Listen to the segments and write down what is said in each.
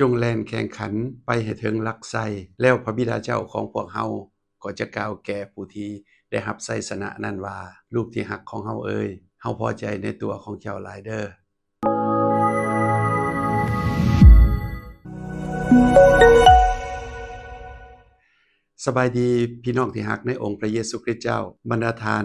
ຈົ່ງແລ່ນແຂ່ງຂັນໄປໃຫ້ເຖິງຫຼັກໄຊ, ແລ້ວພະບິດາເຈົ້າຂອງພວກເຮົາກໍຈະກ່າວແກ່ຜູ້ທີ່ໄດ້ຮັບໄຊຊະນະນັ້ນວ່າ, ລູກທີ່ຮັກຂອງເຮົາເອີຍ, ເຮົາພໍໃຈໃນຕົວຂອງເຈົ້າຫຼາຍເດີ້. ສະບາຍດີພີ່ນ້ອງທີ່ຮັກໃນອົງພະເຢຊູຄຣິດເຈົ້າ, ບັນດາທ່ານ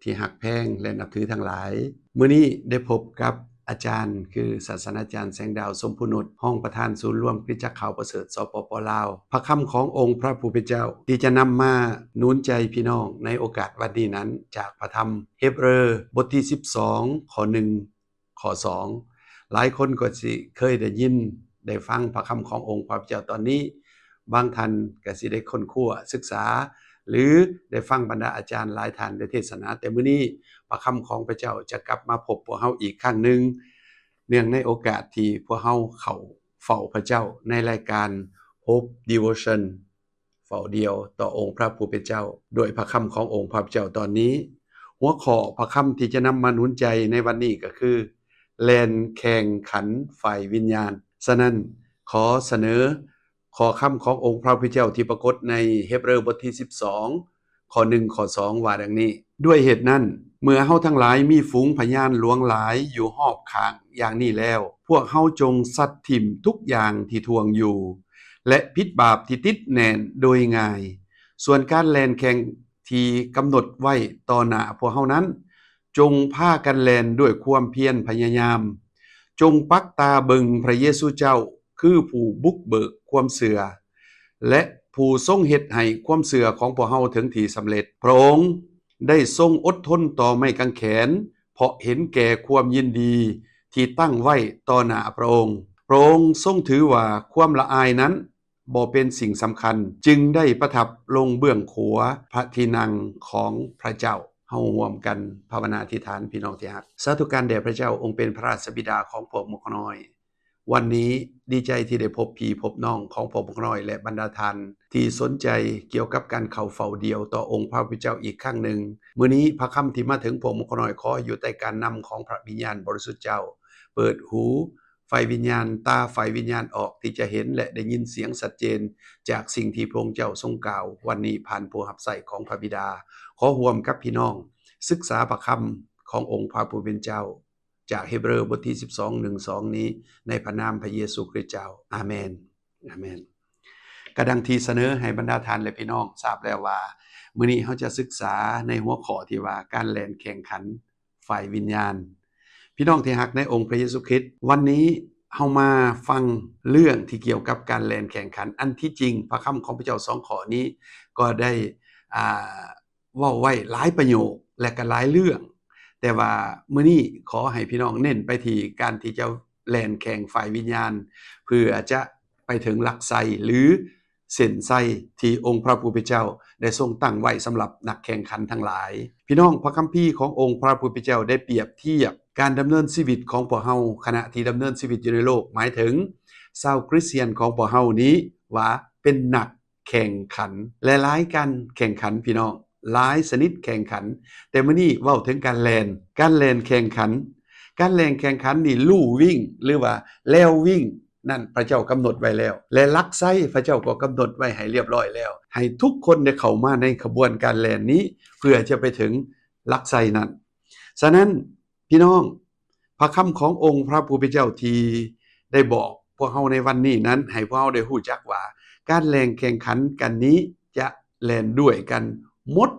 ທີ່ຮັກແພງ ແລະ ນັບຖືທັງຫຼາຍ. ມື້ນີ້ໄດ້ພົບກັບອາຈານ ຄື ສາດສະດາຈານ ແສງດາວ ຊົມພູນຸດ, ຮອງປະທານສູນລວມຄຣິສຕະຈັກຂ່າວປະເສີດ ສປປ ລາວ. ພະຄຳຂອງອົງພະຜູ້ເປັນເຈົ້າ ທີ່ຈະນຳມາໜູນໃຈພີ່ນ້ອງໃນໂອກາດວັນນີ້ນັ້ນ ຈາກພະທຳເຮັບເຣີ ບົດທີສິບສອງ ຂໍ້ໜຶ່ງ ຂໍ້ສອງ. ຫຼາຍຄົນກໍຊິເຄີຍໄດ້ຍິນໄດ້ຟັງພະຄຳຂອງອົງພະເຈົ້າຕອນນີ້, ບາງທ່ານກໍຊິໄດ້ຄົ້ນຄວ້າສຶກສາ ຫຼື ໄດ້ຟັງບັນດາອາຈານຫຼາຍທ່ານໄດ້ເທດສະໜາ, ແຕ່ມື້ນີ້ພະຄຳຂອງພະເຈົ້າຈະກັບມາພົບພວກເຮົາອີກຄັ້ງໜຶ່ງ, ເນື່ອງໃນໂອກາດທີ່ພວກເຮົາເຂົ້າເຝົ້າພະເຈົ້າໃນລາຍການ Hope Devotion ເຝົ້າດ່ຽວຕໍ່ອົງພະຜູ້ເປັນເຈົ້າ ດ້ວຍພະຄຳຂອງອົງພະເຈົ້າຕອນນີ້. ຫົວຂໍ້ພະຄຳທີ່ຈະນຳມາໜູນໃຈໃນວັນນີ້ກໍຄື ແລ່ນແຂ່ງຂັນຝ່າຍວິນຍານ. ສະນັ້ນ, ຂໍສະເໜີຂໍ້ຄຳຂອງອົງພະຜູ້ເປັນເຈົ້າທີ່ປາກົດໃນເຮັບເຣີບົດທີສິບສອງ ຂໍ້ໜຶ່ງ ຂໍ້ສອງ ວ່າດັ່ງນີ້, ດ້ວຍເຫດນັ້ນ, ເມື່ອເຮົາທັງຫຼາຍມີຝູງພະຍານຫຼວງຫຼາຍຢູ່ຮອບຂ້າງຢ່າງນີ້ແລ້ວ, ພວກເຮົາຈົ່ງຊັດຖິ້ມທຸກຢ່າງທີ່ຖ່ວງຢູ່ ແລະ ພິດບາບທີ່ຕິດແໜ້ນໂດຍງ່າຍ. ສ່ວນການແລ່ນແຂ່ງທີ່ກຳນົດໄວ້ຕໍ່ໜ້າພວກເຮົານັ້ນ, ຈົ່ງພາກັນແລ່ນດ້ວຍຄວາມພຽນພະຍາຍາມ. ຈົ່ງປັກຕາເບິ່ງພະເຢຊູເຈົ້າ ຄືຜູ້ບຸກເບີກຄວາມເຊື່ອ ແລະ ຜູ້ຊົງເຮັດໃຫ້ຄວາມເຊື່ອຂອງພວກເຮົາເຖິງທີ່ສຳເລັດ. ພະອົງໄດ້ຊົງອົດທົນຕໍ່ໄມ້ກາງແຂນ ເພາະເຫັນແກ່ຄວາມຍິນດີທີ່ຕັ້ງໄວ້ຕໍ່ໜ້າພະອົງ. ພະອົງຊົງຖືວ່າຄວາມລະອາຍນັ້ນບໍ່ເປັນສິ່ງສຳຄັນ, ຈຶ່ງໄດ້ປະທັບລົງເບື້ອງຂວາພະທີ່ນັ່ງຂອງພະເຈົ້າ. ເຮົາຮ່ວມກັນພາວະນາອະທິຖານ, ພີ່ນ້ອງທີ່ຮັກ. ສາທຸການແດ່ພະເຈົ້າ, ອົງເປັນພະລາຊະບິດາຂອງພວກໝົກນ້ອຍ. ວັນນີ້ດີໃຈທີ່ໄດ້ພົບພີ່ພົບນ້ອງຂອງພວກໝົກນ້ອຍ ແລະ ບັນດາທ່ານທີ່ສົນໃຈກ່ຽວກັບການເຂົ້າເຝົ້າດ່ຽວຕໍ່ອົງພະຜູ້ເປັນເຈົ້າອີກຄັ້ງໜຶ່ງ. ມື້ນີ້ພະຄຳທີ່ມາເຖິງພວກໝົກນ້ອຍ ຂໍຢູ່ໃຕ້ການນຳຂອງພະວິນຍານບໍລິສຸດເຈົ້າ, ເປີດຫູ ຝ່າຍວິນຍານ, ຕາຝ່າຍວິນຍານອອກ ທີ່ຈະເຫັນ ແລະ ໄດ້ຍິນສຽງຊັດເຈນຈາກສິ່ງທີ່ພະອົງເຈົ້າຊົງກ່າວວັນນີ້ ຜ່ານຜູ້ຮັບໃຊ້ຂອງພະບິດາ. ຂໍຮ່ວມກັບພີ່ນ້ອງສຶກສາພະຄຳຂອງອົງພະຜູ້ເປັນເຈົ້າ ຈາກເຮັບເຣີບົດທີສິບສອງ ໜຶ່ງ ສອງ ນີ້ ໃນພະນາມພະເຢຊູຄຣິດເຈົ້າ. ອາເມນ. ອາເມນ. ກະດັ່ງທີ່ສະເໜີໃຫ້ບັນດາທ່ານ ແລະ ພີ່ນ້ອງຊາບແລ້ວວ່າ, ມື້ນີ້ເຮົາຈະສຶກສາໃນຫົວຂໍ້ທີ່ວ່າ ການແລ່ນແຂ່ງຂັນ ຝ່າຍວິນຍານ. ພີ່ນ້ອງທີ່ຮັກໃນອົງພະເຢຊູຄຣິດ, ວັນນີ້ເຮົາມາຟັງເລື່ອງທີ່ກ່ຽວກັບການແລ່ນແຂ່ງຂັນ. ອັນທີ່ຈິງ ພະຄຳຂອງພະເຈົ້າສອງຂໍ້ນີ້ກໍໄດ້ ອ່າ ເວົ້າໄວ້ຫຼາຍປະໂຫຍກ ແລະ ກໍຫຼາຍເລື່ອງ, ແຕ່ວ່າມື້ນີ້ຂໍໃຫ້ພີ່ນ້ອງເນັ້ນໄປທີ່ການທີ່ຈະແລ່ນແຂ່ງຝ່າຍວິນຍານ ເພື່ອຈະ ໄປເຖິງຫຼັກໄຊ ຫຼື ເສັ້ນໄຊທີ່ອົງພະຜູ້ເປັນເຈົ້າໄດ້ຊົງຕັ້ງໄວ້ສຳລັບນັກແຂ່ງຂັນທັງຫຼາຍ. ພີ່ນ້ອງ, ພະຄຳພີຂອງອົງພະຜູ້ເປັນເຈົ້າໄດ້ປຽບທຽບການດຳເນີນຊີວິດຂອງພວກເຮົາ ຂະນະທີ່ດຳເນີນຊີວິດຢູ່ໃນໂລກ, ໝາຍເຖິງຊາວຄຣິສຕຽນຂອງພວກເຮົານີ້ວ່າເປັນນັກແຂ່ງຂັນ ແລະ ຫຼາຍການແຂ່ງຂັນ, ພີ່ນ້ອງ, ຫຼາຍຊະນິດແຂ່ງຂັນ. ແຕ່ມື້ນີ້ເວົ້າເຖິງການແລ່ນ, ການແລ່ນແຂ່ງຂັນ, ການແລ່ນແຂ່ງຂັນນີ້ ลู่ວິ່ງ ຫຼືວ່າແລວວິ່ງ ນັ້ນພະເຈົ້າກຳນົດໄວ້ແລ້ວ ແລະ ຫຼັກໄຊພະເຈົ້າກໍກຳນົດໄວ້ໃຫ້ລຽບຮ້ອຍແລ້ວ ໃຫ້ທຸກຄົນໄດ້ເຂົ້າມາໃນຂະບວນການແລ່ນນີ້ ເພື່ອຈະໄປເຖິງຫຼັກໄຊນັ້ນ. ສະນັ້ນ ພີ່ນ້ອງ, ພະຄຳຂອງອົງພະຜູ້ເປັນເຈົ້າທີ່ໄດ້ບອກພວກເຮົາໃນວັນນີ້ນັ້ນ ໃຫ້ພວກເຮົາໄດ້ຮູ້ຈັກວ່າ ການແລ່ນແຂ່ງຂັນກັນນີ້ຈະແລ່ນດ້ວຍກັນໝົດ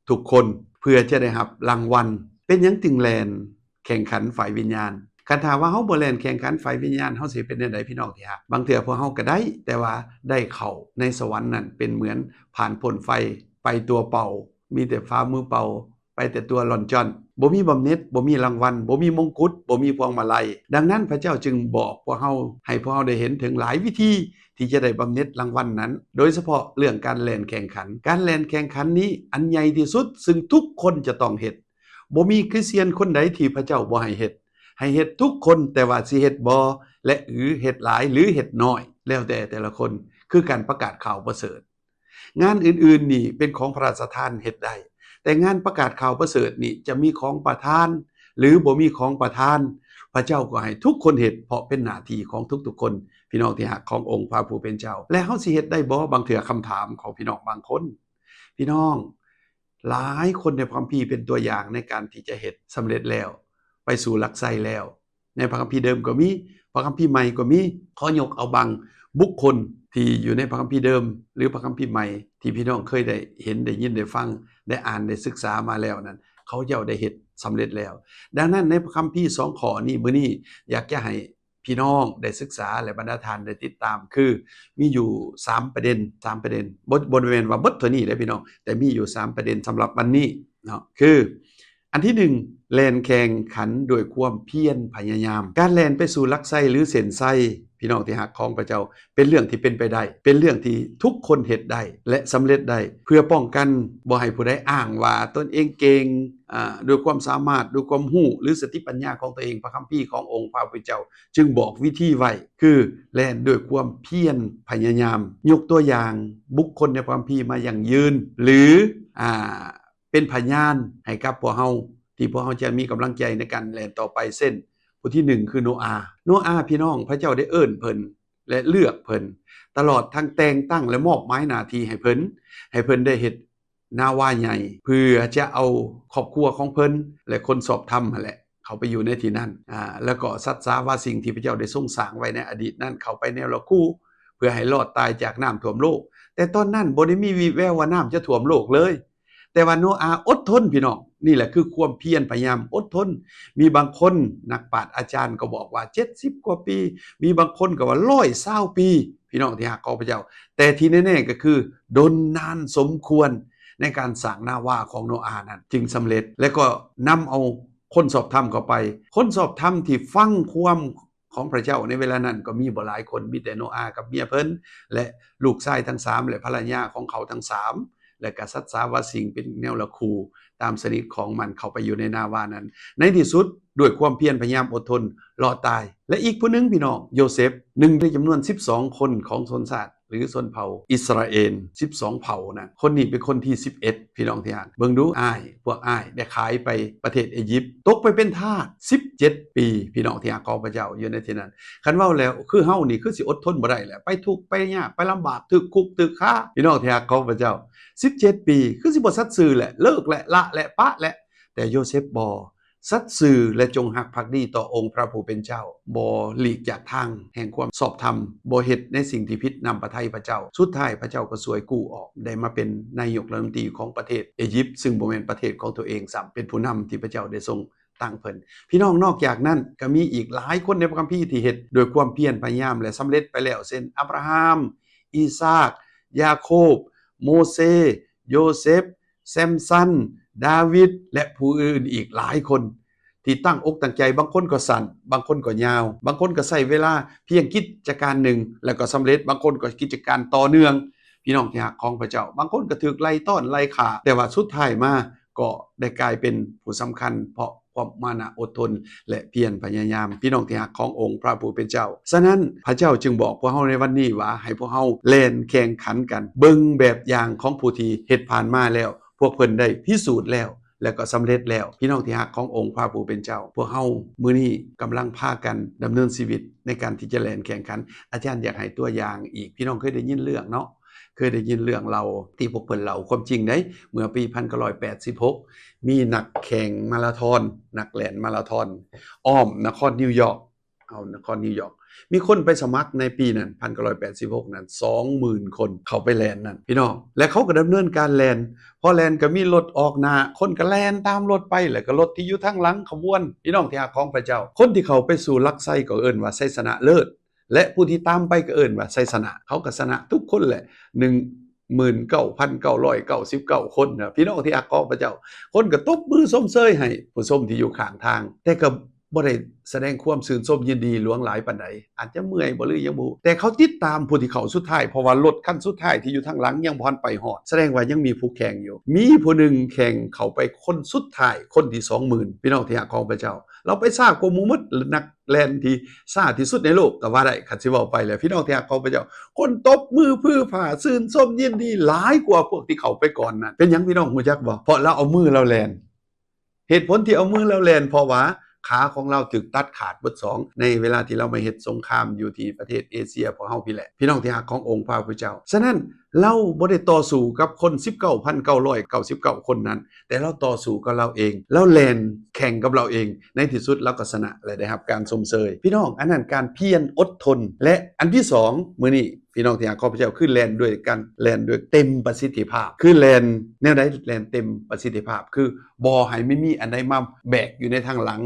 ທຸກຄົນ ເພື່ອຈະໄດ້ຮັບລາງວັນ. ເປັນຫຍັງຈຶ່ງແລ່ນແຂ່ງຂັນຝ່າຍວິນຍານ? ຄັນຖ້າວ່າເຮົາບໍ່ແລ່ນແຂ່ງຂັນຝ່າຍວິນຍານ, ເຮົາຊິເປັນແນວໃດ ພີ່ນ້ອງທີ່ຮັກ? ບາງເທື່ອພວກເຮົາກໍໄດ້, ແຕ່ວ່າໄດ້ເຂົ້າໃນສະຫວັນນັ້ນເປັນເໝືອນຜ່ານພົ້ນໄຟໄປຕົວເປົ່າ, ມີແຕ່ຝ່າມືເປົ່າ, ໄປແຕ່ຕົວລ່ອນຈ້ອນ, ບໍ່ມີບຳເໜັດ, ບໍ່ມີລາງວັນ, ບໍ່ມີມົງກຸດ, ບໍ່ມີພວງມາໄລ. ດັ່ງນັ້ນພະເຈົ້າຈຶ່ງບອກພວກເຮົາ, ໃຫ້ພວກເຮົາໄດ້ເຫັນເຖິງຫຼາຍວິທີ ທີ່ຈະໄດ້ບຳເໜັດລາງວັນນັ້ນ, ໂດຍສະເພາະເລື່ອງການແລ່ນແຂ່ງຂັນ. ການແລ່ນແຂ່ງຂັນນີ້ອັນໃຫຍ່ທີ່ສຸດ ຊຶ່ງທຸກຄົນຈະຕ້ອງເຮັດ. ບໍ່ມີຄຣິສຕຽນຄົນໃດທີ່ພະເຈົ້າບໍ່ໃຫ້ເຮັດ. ໃຫ້ເຮັດທຸກຄົນ, ແຕ່ວ່າຊິເຮັດບໍ່ ແລະ ຫຼື ເຮັດຫຼາຍ ຫຼື ເຮັດນ້ອຍ ແລ້ວແຕ່ແຕ່ລະຄົນ, ຄືການປະກາດຂ່າວປະເສີດ. ງານອື່ນໆນີ້ເປັນຂອງພະລາຊະທານເຮັດໄດ້, ແຕ່ງານປະກາດຂ່າວປະເສີດນີ້ຈະມີຂອງປະທານ ຫຼື ບໍ່ມີຂອງປະທານ, ພະເຈົ້າກໍໃຫ້ທຸກຄົນເຮັດ, ເພາະເປັນໜ້າທີ່ຂອງທຸກໆຄົນ ພີ່ນ້ອງທີ່ຮັກຂອງອົງພະຜູ້ເປັນເຈົ້າ. ແລະ ເຮົາຊິເຮັດໄດ້ບໍ່? ບາງເທື່ອຄຳຖາມຂອງພີ່ນ້ອງບາງຄົນ, ພີ່ນ້ອງ, ຫຼາຍຄົນໃນພະຄຳພີເປັນຕົວຢ່າງໃນການທີ່ຈະເຮັດສຳເລັດແລ້ວ, ໄປສູ່ຫຼັກໄຊແລ້ວ. ໃນພະຄຳພີເດີມກໍມີ, ພະຄຳພີໃໝ່ກໍມີ. ຂໍຍົກເອົາບາງບຸກຄົນທີ່ຢູ່ໃນພະຄຳພີເດີມ ຫຼື ພະຄຳພີໃໝ່ ທີ່ພີ່ນ້ອງເຄີຍໄດ້ເຫັນ, ໄດ້ຍິນ, ໄດ້ຟັງ, ໄດ້ອ່ານ, ໄດ້ສຶກສາມາແລ້ວນັ້ນ, ເຂົາເຈົ້າໄດ້ເຮັດສຳເລັດແລ້ວ. ດັ່ງນັ້ນ ໃນພະຄຳພີສອງຂໍ້ນີ້ ມື້ນີ້ຢາກຈະໃຫ້ ພີ່ນ້ອງໄດ້ສຶກສາ ແລະ ບັນດາທ່ານໄດ້ຕິດຕາມ ຄືມີຢູ່ສາມປະເດັນ, ສາມປະເດັນ. ບໍ່, ບໍ່ແມ່ນວ່າເບິດເທົ່ານີ້ເດ້ພີ່ນ້ອງ, ແຕ່ມີຢູ່ສາມປະເດັນສຳລັບວັນນີ້ເນາະ. ຄື ອັນທີໜຶ່ງ ແລ່ນແຂ່ງຂັນດ້ວຍຄວາມພຽນພະຍາຍາມ. ການແລ່ນໄປສູ່ຫຼັກໄຊ ຫຼື ເສັ້ນໄຊ, ພີ່ນ້ອງທີ່ຮັກຂອງພະເຈົ້າ, ເປັນເລື່ອງທີ່ເປັນໄປໄດ້, ເປັນເລື່ອງທີ່ທຸກຄົນເຮັດໄດ້ ແລະ ສຳເລັດໄດ້ ເພື່ອປ້ອງກັນບໍ່ໃຫ້ຜູ້ໃດອ້າງວ່າຕົນເອງເກັ່ງ, ອາ, ດ້ວຍຄວາມສາມາດ, ດ້ວຍຄວາມຮູ້ ຫຼື ສະຕິປັນຍາຂອງຕົວເອງ. ພະຄຳພີຂອງອົງພະຜູ້ເປັນເຈົ້າ ຈຶ່ງບອກວິທີໄວ້ ຄືແລ່ນດ້ວຍຄວາມພຽນພະຍາຍາມ. ຍົກຕົວຢ່າງບຸກຄົນໃນພະຄຳພີມາຢັ້ງຢືນ ຫຼື ອາ ເປັນພະຍານໃຫ້ກັບພວກເຮົາ ທີ່ພວກເຮົາຈະມີກຳລັງໃຈໃນການແລ່ນຕໍ່ໄປ ເຊັ່ນ ຜູ້ທີໜຶ່ງ ຄືໂນອາ. ໂນອາ ພີ່ນ້ອງ, ພະເຈົ້າໄດ້ເອີ້ນເພິ່ນ ແລະ ເລືອກເພິ່ນ, ຕະຫຼອດທັງແຕ່ງຕັ້ງ ແລະ ມອບໝາຍໜ້າທີ່ໃຫ້ເພິ່ນ, ໃຫ້ເພິ່ນໄດ້ເຮັດ ນາວາໃຫຍ່ ເພື່ອຈະເອົາຄອບຄົວຂອງເພິ່ນ ແລະ ຄົນຊອບທຳຫັ້ນແຫຼະ ເຂົ້າໄປຢູ່ໃນທີ່ນັ້ນ, ອາ ແລ້ວກໍສັດສາວາສິ່ງທີ່ພະເຈົ້າໄດ້ຊົງສ້າງໄວ້ໃນອະດີດນັ້ນ ເຂົ້າໄປແນວລະຄູ ເພື່ອໃຫ້ລອດຕາຍຈາກນ້ຳຖ້ວມໂລກ. ແຕ່ຕອນນັ້ນບໍ່ໄດ້ມີວີ່ແວວວ່ານ້ຳຈະຖ້ວມໂລກເລີຍ. ແຕ່ວ່າໂນອາອົດທົນ, ພີ່ນ້ອງ, ນີ້ແຫຼະຄືຄວາມພຽນພະຍາຍາມ, ອົດທົນ. ມີບາງຄົນ, ນັກປາດອາຈານກໍບອກວ່າເຈັດສິບກວ່າປີ, ມີບາງຄົນກໍວ່າຮ້ອຍຊາວປີ, ພີ່ນ້ອງທີ່ຮັກຂອງພະເຈົ້າ. ແຕ່ທີ່ແນ່ໆກໍຄືດົນນານສົມຄວນ ໃນການສ້າງນາວາຂອງໂນອານັ້ນຈຶ່ງສຳເລັດ ແລະ ກໍນຳເອົາຄົນຊອບທຳເຂົ້າໄປ. ຄົນຊອບທຳທີ່ຟັງຄວາມຂອງພະເຈົ້າໃນເວລານັ້ນກໍມີບໍ່ຫຼາຍຄົນ, ມີແຕ່ໂນອາກັບເມຍເພິ່ນ ແລະ ລູກຊາຍທັງສາມ ແລະ ພັນລະຍາຂອງເຂົາທັງສາມ ແລະ ກະສັດສາວາສິ່ງເປັນແນວລະຄູ ຕາມສະນິດຂອງມັນເຂົ້າໄປຢູ່ໃນນາວານັ້ນ. ໃນທີ່ສຸດ ດ້ວຍຄວາມພຽນພະຍາຍາມອົດທົນ ລອດຕາຍ. ແລະ ອີກຜູ້ໜຶ່ງ, ພີ່ນ້ອງ, ໂຢເຊັບ, ໜຶ່ງໃນຈຳນວນສິບສອງຄົນຂອງຊົນຊາດ ຫຼື ຊົນເຜົ່າອິດສະຣາເອນ ສິບສອງເຜົ່ານັ້ນ. ຄົນນີ້ເປັນຄົນທີສິບເອັດ, ພີ່ນ້ອງທີ່ຮັກ. ເບິ່ງດູ, ອ້າຍ, ພວກອ້າຍໄດ້ຂາຍໄປປະເທດເອຢິບ, ຕົກໄປເປັນທາດສິບເຈັດປີ, ພີ່ນ້ອງທີ່ຮັກຂອງພະເຈົ້າ, ຢູ່ໃນທີ່ນັ້ນ. ຄັນເວົ້າແລ້ວ ຄືເຮົານີ້ຄືຊິອົດທົນບໍ່ໄດ້ແຫຼະ, ໄປທຸກໄປຍາກ, ໄປລຳບາກ, ຖືກຄຸກຖືກຄາ, ພີ່ນ້ອງທີ່ຮັກຂອງພະເຈົ້າ. ສິບເຈັດປີ ຄືຊິບໍ່ສັດຊື່ແຫຼະ, ເລີກແຫຼະ, ລະແຫຼະ, ປະແຫຼະ. ແຕ່ໂຢເຊັບບໍ່. ສັດຊື່ ແລະ ຈົງຮັກພັກດີຕໍ່ອົງພະຜູ້ເປັນເຈົ້າ, ບໍ່ຫຼີກຈາກທາງແຫ່ງຄວາມຊອບທຳ, ບໍ່ເຮັດໃນສິ່ງທີ່ຜິດນຳພະໄທພະເຈົ້າ. ສຸດທ້າຍພະເຈົ້າກໍຊ່ວຍກູ້ອອກ, ໄດ້ມາເປັນນາຍົກລັດຖະມົນຕີຂອງປະເທດເອຢິບ, ຊຶ່ງບໍ່ແມ່ນປະເທດຂອງຕົວເອງຊ້ຳ, ເປັນຜູ້ນຳທີ່ພະເຈົ້າໄດ້ຊົງຕັ້ງເພິ່ນ. ພີ່ນ້ອງ, ນອກຈາກນັ້ນກໍມີອີກຫຼາຍຄົນໃນພະຄຳພີທີ່ເຮັດດ້ວຍຄວາມພຽນພະຍາຍາມ ແລະ ສຳເລັດໄປແລ້ວ, ເຊັ່ນ ອາບຣາຮາມ, ອີສາກ, ຢາໂຄບ, ໂມເຊ, ໂຢເຊັບ, ແຊມສັນ, ດາວິດ ແລະ ຜູ້ອື່ນອີກຫຼາຍຄົນ ທີ່ຕັ້ງອົກຕັ້ງໃຈ. ບາງຄົນກໍສັ້ນ, ບາງຄົນກໍຍາວ, ບາງຄົນກໍໃຊ້ເວລາພຽງກິດຈະການໜຶ່ງ ແລ້ວກໍສຳເລັດ, ບາງຄົນກໍກິດຈະການຕໍ່ເນື່ອງ. ພີ່ນ້ອງທີ່ຮັກຂອງພະເຈົ້າ, ບາງຄົນກໍຖືກໄລ່ຕ້ອນໄລ່ຂ້າ, ແຕ່ວ່າສຸດທ້າຍມາກໍໄດ້ກາຍເປັນຜູ້ສຳຄັນ ເພາະຄວາມມານະອົດທົນ ແລະ ພຽນພະຍາຍາມ. ພີ່ນ້ອງທີ່ຮັກຂອງອົງພະຜູ້ເປັນເຈົ້າ, ສະນັ້ນ ພະເຈົ້າຈຶ່ງບອກພວກເຮົາໃນວັນນີ້ວ່າ ໃຫ້ພວກເຮົາແລ່ນແຂ່ງຂັນກັນ, ເບິ່ງແບບຢ່າງຂອງຜູ້ທີ່ເຮັດຜ່ານມາແລ້ວ, ພວກເພິ່ນໄດ້ພິສູດແລ້ວ ແລະ ກໍສຳເລັດແລ້ວ. ພີ່ນ້ອງທີ່ຮັກຂອງອົງພະຜູ້ເປັນເຈົ້າ, ພວກເຮົາມື້ນີ້ກຳລັງພາກັນດຳເນີນຊີວິດໃນການທີ່ຈະແລ່ນແຂ່ງຂັນ. ອາຈານຢາກໃຫ້ຕົວຢ່າງອີກ, ພີ່ນ້ອງເຄີຍໄດ້ຍິນເລື່ອງເນາະ, ເຄີຍໄດ້ຍິນເລື່ອງເລົ່າທີ່ພວກເພິ່ນເລົ່າຄວາມຈິງໃດ. ເມື່ອປີພັນເກົ້າຮ້ອຍແປດສິບຫົກ ມີນັກແຂ່ງມາລາທອນ, ນັກແລ່ນມາລາທອນ ອ້ອມນະຄອນນິວຢອກ, ເອົານະຄອນນິວຢອກ, ມີຄົນໄປສະໝັກໃນປີນັ້ນ ພັນເກົ້າຮ້ອຍແປດສິບຫົກນັ້ນ ສອງໝື່ນຄົນເຂົ້າໄປແລ່ນນັ້ນ ພີ່ນ້ອງ. ແລະ ເຂົາກໍດຳເນີນການແລ່ນ, ພໍແລ່ນກໍມີລົດອອກໜ້າ, ຄົນກໍແລ່ນຕາມລົດໄປ, ແລ້ວກໍລົດທີ່ຢູ່ທາງຫຼັງຂະບວນ. ພີ່ນ້ອງທີ່ຮັກຂອງພະເຈົ້າ, ຄົນທີ່ເຂົ້າໄປສູ່ຫຼັກໄຊກໍເອີ້ນວ່າໄຊຊະນະເລີດ ແລະ ຜູ້ທີ່ຕາມໄປກໍເອີ້ນວ່າໄຊຊະນະ. ເຂົາກໍຊະນະທຸກຄົນແຫຼະ, ໜຶ່ງໝື່ນເກົ້າພັນເກົ້າຮ້ອຍເກົ້າສິບເກົ້າຄົນນະ. ພີ່ນ້ອງທີ່ຮັກຂອງພະເຈົ້າ, ຄົນກໍຕົບມືຊົມເຊີຍໃຫ້ຜູ້ຊົມທີ່ຢູ່ຂ້າງທາງ, ແຕ່ກໍບໍ່ໄດ້ສະແດງຄວາມຊື່ນຊົມຍິນດີຫຼວງຫຼາຍປານໃດ, ອາດຈະເມື່ອຍບໍ ຫຼື ຫຍັງບໍ່ຮູ້, ແຕ່ເຂົາຕິດຕາມຜູ້ທີ່ເຂົ້າສຸດທ້າຍ, ເພາະວ່າລົດຄັນສຸດທ້າຍທີ່ຢູ່ທາງຫຼັງຍັງບໍ່ທັນໄປຮອດ, ສະແດງວ່າຍັງມີຜູ້ແຂ່ງຢູ່. ມີຜູ້ໜຶ່ງແຂ່ງເຂົ້າໄປຄົນສຸດທ້າຍ, ຄົນທີສອງໝື່ນ. ພີ່ນ້ອງທີ່ຮັກຂອງພະເຈົ້າ, ລາວໄປຊ້າກວ່າໝູ່ໝົດ, ນັກ ແລ່ນທີ່ຊ້າທີ່ສຸດໃນໂລກກໍວ່າໄດ້, ຄັນຊິເວົ້າໄປແລ້ວ ພີ່ນ້ອງທີ່ຮັກຂອງພະເຈົ້າ, ຄົນຕົບມືຜືຜາຊື່ນຊົມຍິນດີຫຼາຍກວ່າພວກທີ່ເຂົ້າໄປກ່ອນນັ້ນ. ເປັນຫຍັງ ພີ່ນ້ອງຮູ້ຈັກບໍ່? ເພາະລາວເອົາມືລາວແລ່ນ. ເຫດຜົນທີ່ເອົາມືລາວແລ່ນ ເພາະວ່າ ຂາຂອງລາວຖືກຕັດຂາດເບິດສອງ ໃນເວລາທີ່ລາວມາເຮັດສົງຄາມຢູ່ທີ່ປະເທດເອເຊຍພວກເຮົາພີ້ແຫຼະ ພີ່ນ້ອງທີ່ຮັກຂອງອົງພະຜູ້ເຈົ້າ. ສະນັ້ນ ລາວບໍ່ໄດ້ຕໍ່ສູ້ກັບຄົນສິບເກົ້າພັນເກົ້າຮ້ອຍເກົ້າສິບເກົ້າຄົນນັ້ນ, ແຕ່ລາວຕໍ່ສູ້ກັບລາວເອງ, ລາວແລ່ນແຂ່ງກັບລາວເອງ, ໃນທີ່ສຸດລາວກໍຊະນະ ແລະ ໄດ້ຮັບການຊົມເຊີຍ. ພີ່ນ້ອງ, ອັນນັ້ນການພຽນອົດທົນ. ແລະ ອັນທີສອງ ມື້ນີ້ ພີ່ນ້ອງທີ່ຮັກຂອງພະເຈົ້າ, ຄືແລ່ນດ້ວຍການແລ່ນດ້ວຍເຕັມປະສິດທິພາບ. ຄືແລ່ນແນວໃດ? ແລ່ນເຕັມປະສິດທິພາບ ຄືບໍ່ໃຫ້ມັນມີອັນໃດມາແບກຢູ່ໃນທາງຫຼັງ,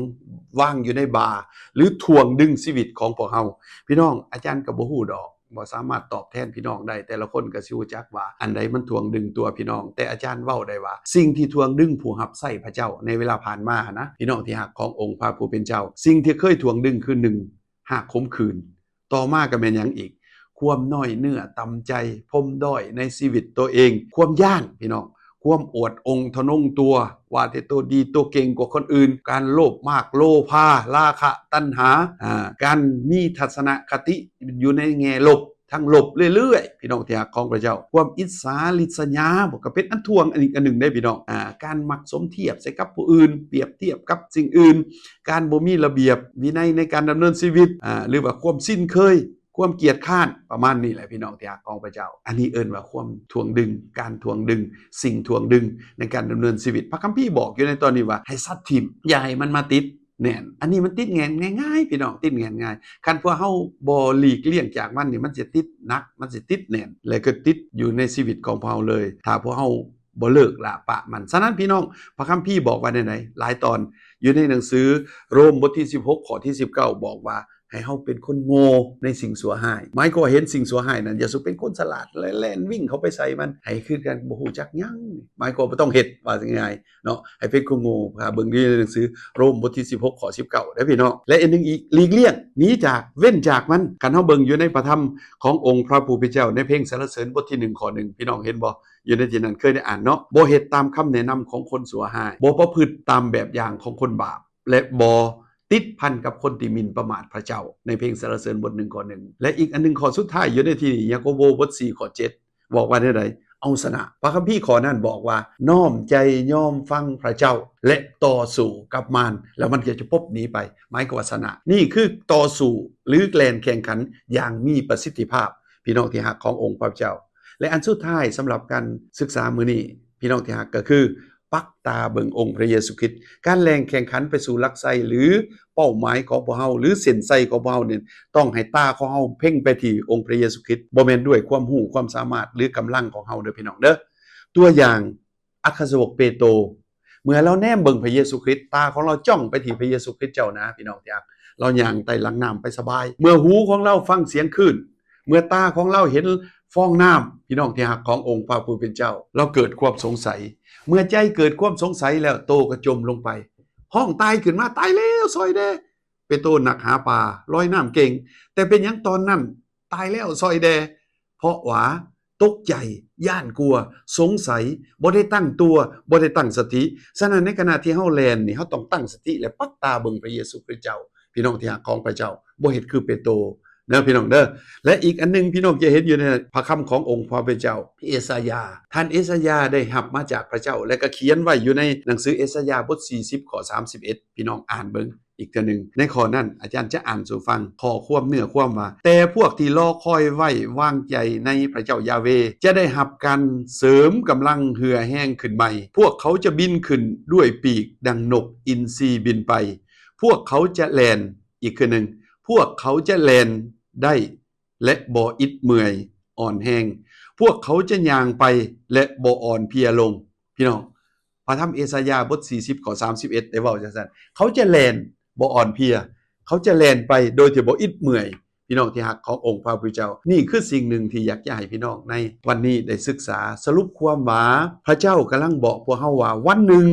ວາງຢູ່ໃນບ່າ ຫຼື ຖ່ວງດຶງຊີວິດຂອງພວກເຮົາ. ພີ່ນ້ອງ, ອາຈານກໍບໍ່ຮູ້ດອກ, ບໍ່ສາມາດຕອບແທນພີ່ນ້ອງໄດ້. ແຕ່ລະຄົນກໍຊິຮູ້ຈັກວ່າອັນໃດມັນຖ່ວງດຶງຕົວພີ່ນ້ອງ, ແຕ່ອາຈານເວົ້າໄດ້ວ່າ ສິ່ງທີ່ຖ່ວງດຶງຜູ້ຮັບໃຊ້ພະເຈົ້າໃນເວລາຜ່ານມານະ, ພີ່ນ້ອງທີ່ຮັກຂອງອົງພະຜູ້ເປັນເຈົ້າ, ສິ່ງທີ່ເຄີຍຖ່ວງດຶງຄື ໜຶ່ງ ຮາກຂົມຂືນ. ຕໍ່ມາກໍແມ່ນຫຍັງອີກ? ຄວາມນ້ອຍເນື້ອຕ່ຳໃຈ, ປົມດ້ອຍໃນຊີວິດຕົວເອງ, ຄວາມຢ້ານ ພີ່ນ້ອງ, ຄວາມອວດອົງທະນົງຕົວ, ວ່າແຕ່ໂຕດີໂຕເກັ່ງກວ່າຄົນອື່ນ, ການໂລບມາກໂລພາ, ລາຄະຕັນຫາ, ອາ, ການມີທັດສະນະຄະຕິຢູ່ໃນແງ່ລົບ, ທັງລົບເລື້ອຍໆ ພີ່ນ້ອງທີ່ຮັກຂອງພະເຈົ້າ, ຄວາມອິດສາລິດສະຫຍາບໍ ກໍເປັນອັນຖ່ວງອີກອັນໜຶ່ງເດ້ ພີ່ນ້ອງ. ອາ, ການມັກສົມທຽບໃສ່ກັບຜູ້ອື່ນ, ປຽບທຽບກັບສິ່ງອື່ນ, ການບໍ່ມີລະບຽບວິໄນໃນການດຳເນີນຊີວິດ, ອາ, ຫຼືວ່າຄວາມຊິນເຄີຍ, ຄວາມກຽດຄ້ານ, ປະມານນີ້ແຫຼະ ພີ່ນ້ອງທີ່ຮັກຂອງພະເຈົ້າ. ອັນນີ້ເອີ້ນວ່າຄວາມຖ່ວງດຶງ, ການຖ່ວງດຶງ, ສິ່ງຖ່ວງດຶງໃນການດຳເນີນຊີວິດ. ພະຄຳພີບອກຢູ່ໃນຕອນນີ້ວ່າ ໃຫ້ຊັດຖິ້ມ, ຢ່າໃຫ້ມັນມາຕິດແໜ້ນ. ອັນນີ້ມັນຕິດແໜ້ນງ່າຍໆ ພີ່ນ້ອງ, ຕິດແໜ້ນງ່າຍ. ຄັນພວກເຮົາບໍ່ຫຼີກລ່ຽງຈາກມັນນີ້, ມັນຈະຕິດໜັກ, ມັນຈະຕິດແໜ້ນ ແລະ ກໍຕິດຢູ່ໃນຊີວິດຂອງພວກເຮົາເລີຍ, ຖ້າພວກເຮົາບໍ່ເລີກລະປະມັນ. ສະນັ້ນ ພີ່ນ້ອງ, ພະຄຳພີບອກວ່າແນວໃດ? ຫຼາຍຕອນ ຢູ່ໃນໜັງສືໂຣມບົດທີສິບຫົກ ຂໍ້ທີສິບເກົ້າ ບອກວ່າ ໃຫ້ເຮົາເປັນຄົນໂງ່ໃນສິ່ງຊົ່ວຮ້າຍ. ໝາຍຄວາມວ່າເຫັນສິ່ງຊົ່ວຮ້າຍນັ້ນ, ຢ່າສູ່ເປັນຄົນສະຫຼາດ ແລະ ແລ່ນວິ່ງເຂົ້າໄປໃສ່ມັນ, ໃຫ້ຄືກັນບໍ່ຮູ້ຈັກຫຍັງ. ໝາຍຄວາມວ່າຕ້ອງເຮັດ, ວ່າງ່າຍໆເນາະ, ໃຫ້ເປັນຄົນໂງ່. ຖ້າເບິ່ງຢູ່ໃນໜັງສືໂຣມບົດທີສິບຫົກ ຂໍ້ສິບເກົ້າເດ້ ພີ່ນ້ອງ. ແລະ ອັນໜຶ່ງອີກ, ຫຼີກລ່ຽງ, ໜີຈາກ, ເວັ້ນຈາກມັນ. ຄັນເຮົາເບິ່ງຢູ່ໃນພະທຳຂອງອົງພະຜູ້ເປັນເຈົ້າ ໃນເພງສັນລະເສີນບົດທີໜຶ່ງ ຂໍ້ໜຶ່ງ, ພີ່ນ້ອງເຫັນບໍ່? ຢູ່ໃນທີ່ນັ້ນເຄີຍໄດ້ອ່ານເນາະ, ບໍ່ເຮັດຕາມຄຳແນະນຳຂອງຄົນຊົ່ວຮ້າຍ, ບໍ່ປະພຶດຕາມແບບຢ່າງຂອງຄົນບາບ ແລະ ບໍ່ຕິດພັນກັບຄົນທີ່ໝິ່ນປະໝາດພະເຈົ້າ ໃນເພງສັນລະເສີນບົດໜຶ່ງ ຂໍ້ໜຶ່ງ. ແລະ ອີກອັນໜຶ່ງ ຂໍ້ສຸດທ້າຍຢູ່ໃນທີ່ນີ້ ຢາໂກໂບບົດສີ່ ຂໍ້ເຈັດ ບອກວ່າແນວໃດ? ເອົາຊະນະ. ພະຄຳພີຂໍ້ນັ້ນບອກວ່າ ນ້ອມໃຈຍອມຟັງພະເຈົ້າ ແລະ ຕໍ່ສູ້ກັບມານ, ແລ້ວມັນກໍຈະປົບໜີໄປ. ໝາຍຄວາມວ່າຊະນະ. ນີ້ຄືຕໍ່ສູ້ ຫຼື ແລ່ນແຂ່ງຂັນຢ່າງມີປະສິດທິພາບ, ພີ່ນ້ອງທີ່ຮັກຂອງອົງພະເຈົ້າ. ແລະ ອັນສຸດທ້າຍສຳລັບການສຶກສາມື້ນີ້ ພີ່ນ້ອງທີ່ຮັກ, ກໍຄືປັກຕາເບິ່ງອົງພະເຢຊູຄຣິດ. ການແລ່ນແຂ່ງຂັນໄປສູ່ຫຼັກໄຊ ຫຼື ເປົ້າໝາຍຂອງພວກເຮົາ ຫຼື ເສັ້ນໄຊຂອງພວກເຮົານີ້ ຕ້ອງໃຫ້ຕາຂອງເຮົາເພັ່ງໄປທີ່ອົງພະເຢຊູຄຣິດ, ບໍ່ແມ່ນດ້ວຍຄວາມຮູ້ຄວາມສາມາດ ຫຼື ກຳລັງຂອງເຮົາເດີ ພີ່ນ້ອງເດີ. ຕົວຢ່າງ ອັກຄະສາວົກເປໂຕ, ເມື່ອລາວແນມເບິ່ງພະເຢຊູຄຣິດ, ຕາຂອງລາວຈ້ອງໄປທີ່ພະເຢຊູຄຣິດເຈົ້ານະ ພີ່ນ້ອງທີ່ຮັກ, ລາວຍ່າງໄຕ່ຫຼັງນ້ຳໄປສະບາຍ. ເມື່ອຫູຂອງລາວຟັງສຽງຄື້ນ, ເມື່ອຕາຂອງລາວເຫັນຟອງນ້ຳ, ພີ່ນ້ອງທີ່ຮັກຂອງອົງພະຜູ້ເປັນເຈົ້າ, ລາວເກີດຄວາມສົງໄສ. ເມື່ອໃຈເກີດຄວາມສົງໄສແລ້ວ, ໂຕກໍຈົມລົງໄປ, ຮ້ອງຕາຍຂຶ້ນມາ, ຕາຍແລ້ວ, ຊ່ອຍແດ່! ເປໂຕນັກຫາປາ, ລອຍນ້ຳເກັ່ງ, ແຕ່ເປັນຫຍັງຕອນນັ້ນ ຕາຍແລ້ວ ຊ່ອຍແດ່? ເພາະວ່າຕົກໃຈ, ຢ້ານກົວ, ສົງໄສ, ບໍ່ໄດ້ຕັ້ງຕົວ, ບໍ່ໄດ້ຕັ້ງສະຕິ. ສະນັ້ນ ໃນຂະນະທີ່ເຮົາແລ່ນນີ້, ເຮົາຕ້ອງຕັ້ງສະຕິ ແລະ ປັກຕາເບິ່ງພະເຢຊູຄຣິດເຈົ້າ, ພີ່ນ້ອງທີ່ຮັກຂອງພະເຈົ້າ, ບໍ່ເຮັດຄືເປໂຕເດີ ພີ່ນ້ອງເດີ. ແລະ ອີກອັນໜຶ່ງ ພີ່ນ້ອງຈະເຫັນຢູ່ໃນພະຄຳຂອງອົງພະເປັນເຈົ້າ, ເອສາຍາ. ທ່ານເອສາຍາໄດ້ຮັບມາຈາກພະເຈົ້າ ແລະ ກໍຂຽນໄວ້ຢູ່ໃນໜັງສືເອສາຍາບົດສີ່ສິບ ຂໍ້ສາມສິບເອັດ, ພີ່ນ້ອງອ່ານເບິ່ງ ອີກເທື່ອໜຶ່ງ. ໃນຂໍ້ນັ້ນ ອາຈານຈະອ່ານສູ່ຟັງ ຂໍ້ຄວາມເນື້ອຄວາມວ່າ, ແຕ່ພວກທີ່ລໍຄອຍໄວ້ວາງໃຈໃນພະເຈົ້າຢາເວ ຈະໄດ້ຮັບການເສີມກຳລັງເຫື່ອແຮງຂຶ້ນໃໝ່. ພວກເຂົາຈະບິນຂຶ້ນດ້ວຍປີກດັ່ງນົກອິນຊີບິນໄປ. ພວກເຂົາຈະແລ່ນ, ອີກເທື່ອໜຶ່ງ, ພວກເຂົາຈະແລ່ນໄດ້ ແລະ ບໍ່ອິດເມື່ອຍອ່ອນແຮງ. ພວກເຂົາຈະຍ່າງໄປ ແລະ ບໍ່ອ່ອນເພຍລົງ. ພີ່ນ້ອງ, ພະທຳເອສາຍາບົດສີ່ສິບ ຂໍ້ສາມສິບເອັດ ໄດ້ເວົ້າຈັ່ງຊັ້ນ. ເຂົາຈະແລ່ນບໍ່ອ່ອນເພຍ, ເຂົາຈະແລ່ນໄປໂດຍທີ່ບໍ່ອິດເມື່ອຍ. ພີ່ນ້ອງທີ່ຮັກຂອງອົງພະຜູ້ເປັນເຈົ້າ, ນີ້ຄືສິ່ງໜຶ່ງທີ່ຢາກຈະໃຫ້ພີ່ນ້ອງໃນວັນນີ້ໄດ້ສຶກສາ. ສະຫຼຸບຄວາມວ່າ, ພະເຈົ້າກຳລັງບອກພວກເຮົາວ່າ ວັນໜຶ່ງ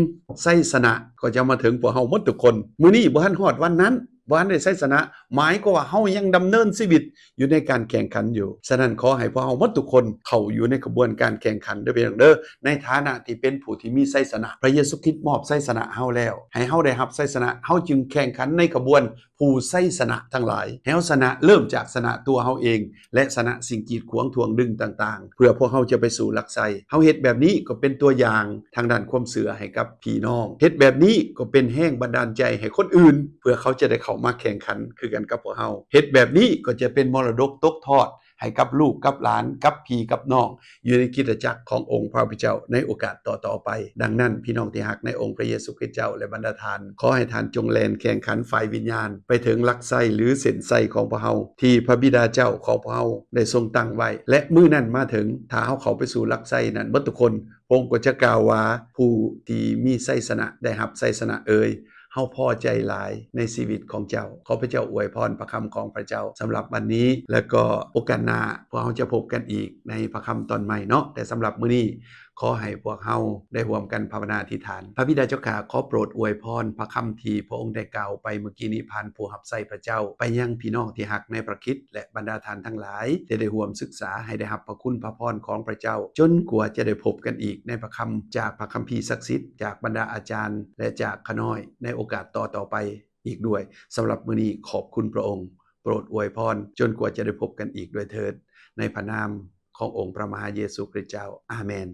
ໄຊຊະນະກໍຈະມາເຖິງພວກເຮົາໝົດທຸກຄົນ. ມື້ນີ້ບໍ່ທັນຮອດວັນນັ້ນ. ບໍ່ທັນໄດ້ໄຊຊະນະ ໝາຍຄວາມວ່າເຮົາຍັງດຳເນີນຊີວິດຢູ່ໃນການແຂ່ງຂັນຢູ່. ສະນັ້ນ ຂໍໃຫ້ພວກເຮົາໝົດທຸກຄົນເຂົ້າຢູ່ໃນຂະບວນການແຂ່ງຂັນເດີ້ ພີ່ນ້ອງເດີ້ ໃນຖານະທີ່ເປັນຜູ້ທີ່ມີໄຊຊະນະ. ພຣະເຢຊູຄຣິດມອບໄຊຊະນະເຮົາແລ້ວ ໃຫ້ເຮົາໄດ້ຮັບໄຊຊະນະ ເຮົາຈຶ່ງແຂ່ງຂັນໃນຂະບວນ ຜູ້ໄຊຊະນະທັງຫຼາຍ. ໃຫ້ເຮົາຊະນະ ເລີ່ມຈາກຊະນະຕົວເຮົາເອງ ແລະ ຊະນະສິ່ງກີດຂວາງຖ່ວງດຶງຕ່າງໆ ເພື່ອພວກເຮົາຈະໄປສູ່ຫຼັກໄຊ. ເຮົາເຮັດແບບນີ້ກໍເປັນຕົວຢ່າງທາງດ້ານຄວາມເຊື່ອໃຫ້ກັບພີ່ນ້ອງ. ເຮັດແບບນີ້ກໍເປັນແຮງບັນດານໃຈໃຫ້ຄົນອື່ນ ເພື່ອເຂົາຈະໄດ້ເຂົ້າມາແຂ່ງຂັນຄືກັນກັບພວກເຮົາ. ເຮັດແບບນີ້ກໍຈະເປັນມໍລະດົກຕົກທອດ ໃຫ້ກັບລູກກັບຫຼານ ກັບພີ່ກັບນ້ອງ ຢູ່ໃນຄຣິສຕະຈັກຂອງອົງພະຜູ້ເປັນເຈົ້າໃນໂອກາດຕໍ່ໆໄປ. ດັ່ງນັ້ນ ພີ່ນ້ອງທີ່ຮັກໃນອົງພະເຢຊູຄຣິດເຈົ້າ ແລະ ບັນດາທ່ານ ຂໍໃຫ້ທ່ານຈົ່ງແລ່ນແຂ່ງຂັນຝ່າຍວິນຍານ ໄປເຖິງຫຼັກໄຊ ຫຼື ເສັ້ນໄຊຂອງພວກເຮົາ ທີ່ພະບິດາເຈົ້າຂອງພວກເຮົາໄດ້ຊົງຕັ້ງໄວ້ ແລະ ມື້ນັ້ນມາເຖິງ ຖ້າເຮົາເຂົ້າໄປສູ່ຫຼັກໄຊນັ້ນໝົດທຸກຄົນ, ພະອົງກໍຈະກ່າວວ່າ, ຜູ້ທີ່ມີໄຊຊະນະໄດ້ຮັບໄຊຊະນະເອີຍ, ເຮົາພໍໃຈຫຼາຍໃນຊີວິດຂອງເຈົ້າ. ຂໍພະເຈົ້າອວຍພອນພະຄຳຂອງພະເຈົ້າສຳລັບວັນນີ້ ແລະ ກໍໂອກາດໜ້າ ພວກເຮົາຈະພົບກັນອີກໃນພະຄຳຕອນໃໝ່ເນາະ. ແຕ່ສຳລັບມື້ນີ້ ຂໍໃຫ້ພວກເຮົາໄດ້ຮ່ວມກັນພາວະນາອະທິຖານ. ພະບິດາເຈົ້າຂ້າ, ຂໍໂປດອວຍພອນພະຄຳທີ່ພະອົງໄດ້ກ່າວໄປເມື່ອກີ້ນີ້ ຜ່ານຜູ້ຮັບໃຊ້ພະເຈົ້າ ໄປຍັງພີ່ນ້ອງທີ່ຮັກໃນພະຄຣິດ ແລະ ບັນດາທ່ານທັງຫຼາຍ ທີ່ໄດ້ຮ່ວມສຶກສາ ໃຫ້ໄດ້ຮັບພະຄຸນພະພອນຂອງພະເຈົ້າ ຈົນກວ່າຈະໄດ້ພົບກັນອີກໃນພະຄຳ ຈາກພະຄຳພີສັກສິດ, ຈາກບັນດາອາຈານ ແລະ ຈາກຂ້ານ້ອຍໃນໂອກາດຕໍ່ໆໄປອີກດ້ວຍ. ສຳລັບມື້ນີ້ ຂອບຄຸນພະອົງ. ໂປດອວຍພອນຈົນກວ່າຈະໄດ້ພົບກັນອີກດ້ວຍເທີດ, ໃນພະນາມຂອງອົງພະມະຫາເຢຊູຄຣິດເຈົ້າ. ອາເມນ.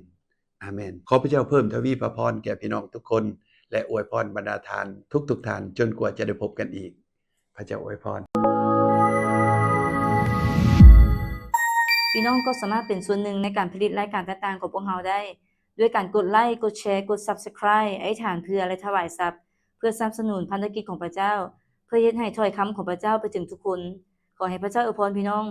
ອາເມນ. ຂໍພະເຈົ້າເພີ່ມທະວີພະພອນແກ່ພີ່ນ້ອງທຸກຄົນ ແລະ ອວຍພອນບັນດາທ່ານທຸກໆທ່ານ ຈົນກວ່າຈະໄດ້ພົບກັນອີກ. ພະເຈົ້າອວຍພອນ. ພີ່ນ້ອງກໍສາມາດເປັນສ່ວນໜຶ່ງໃນການຜະລິດລາຍການຕ່າງໆຂອງພວກເຮົາໄດ້ ດ້ວຍການກົດໄລ, ກົດແຊ, ກົດ Subscribe, ອະທິຖານເພື່ອ ແລະ ຖວາຍຊັບ ເພື່ອສະໜັບສະໜູນພັນທະກິດຂອງພະເຈົ້າ, ເພື່ອເຮັດໃຫ້ຖ້ອຍຄຳຂອງພະເຈົ້າໄປເຖິງທຸກຄົນ. ຂໍໃຫ້ພະເຈົ້າອວຍພອນພີ່ນ້ອງ.